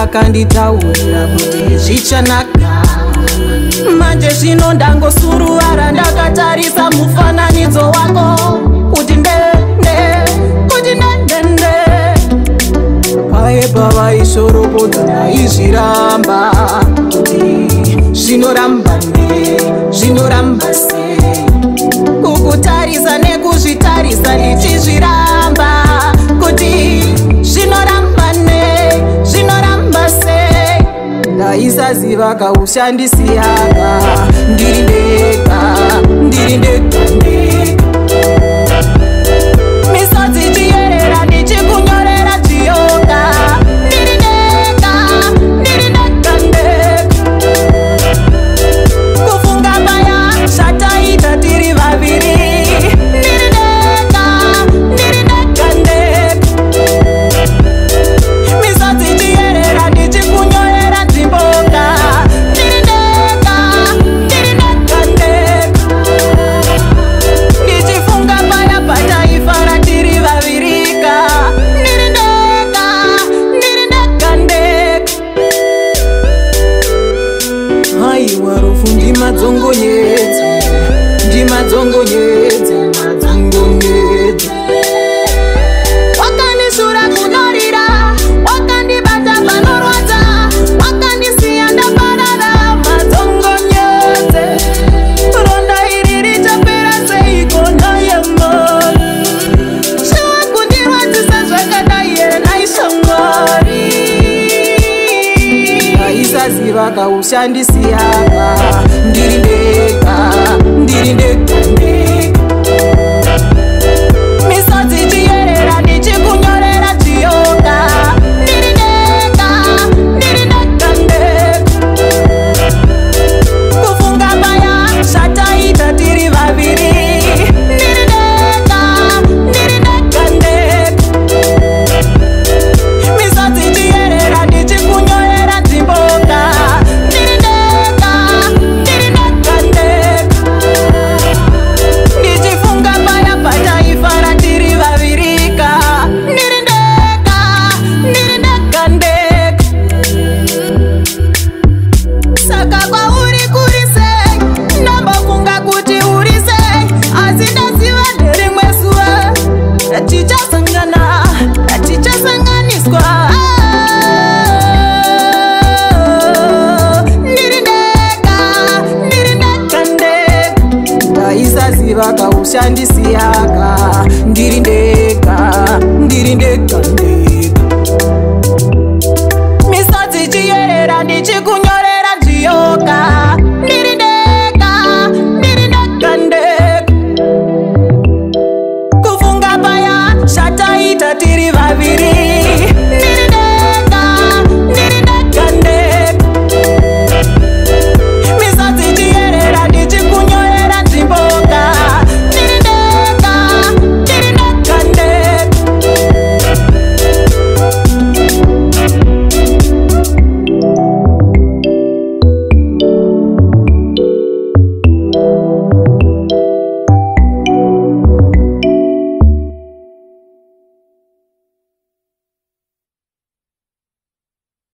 Vakanditaurira kuti zvichanaka. Manje zvino ndangosuruvara ndakatarisa mufananidzo wako kuti ndende, kuti ndendende. Paye pavaishoropodza ndaizviramba kuti zvinoramba ne, zvinoramba sei. Kukutarisa nekuzvitarisa ndichizviramba kuti zvinoramba ne, zvinoramba sei. Ndaisaziva kaushandisiyaka, ndiri ndega, ndiri ndega ndega. Misodzi ichiyerera ndichikunyorera chiyoka, ndiri ndega, ndiri ndega ndega. Kufunga paya zvataita tiri vaviri, ndiri ndega, ndiri ndega ndega. Misodzi ichiyerera ndichikunyorera nzvimboka, ndiri ndega, ndiri ndega ndega. Ndichifunga paya pataifara tiri vavirika, ndiri ndega, ndiri ndega ndega. Haiwa rufu ndimadzongonyedze, ndimadzongonyedze, madzongonyedze. Wakandishura kunorira, wakandibata panorwadza, wakandisiya ndaparara, madzongonyedze. Ronda iri richapera seiko naye Mwari? Zvakundirwadzisa zvakadai here nhai shamwari? Ndaisaziva kaushandisiyaka, ndiri ndega, ndiri ndega ndega. Misodzi ichiyerera ndichikunyorera chiyoka, ndiri ndega, ndiri ndega ndega. Kufunga paya zvataita tiri vaviri, ndiri ndega, ndiri ndega ndega. Misodzi ichiyerera ndichikunyorera nzvimboka, ndiri ndega, ndiri ndega ndega. Ndichifunga paya pataifara tiri vavirika, ndiri ndega, ndiri ndega ndega. Saka kwauri kuri sei? Ndambofunga kuti uri sei, asi ndaziva nerimwe zuva tichasangana, tichasanganiswa. Ndiri ndega, ndiri ndega ndega. Ndaisaziva kaushandisiyaka, ndiri ndega, ndiri ndega ndega. Misodzi ichiyerera ndichikunyorera.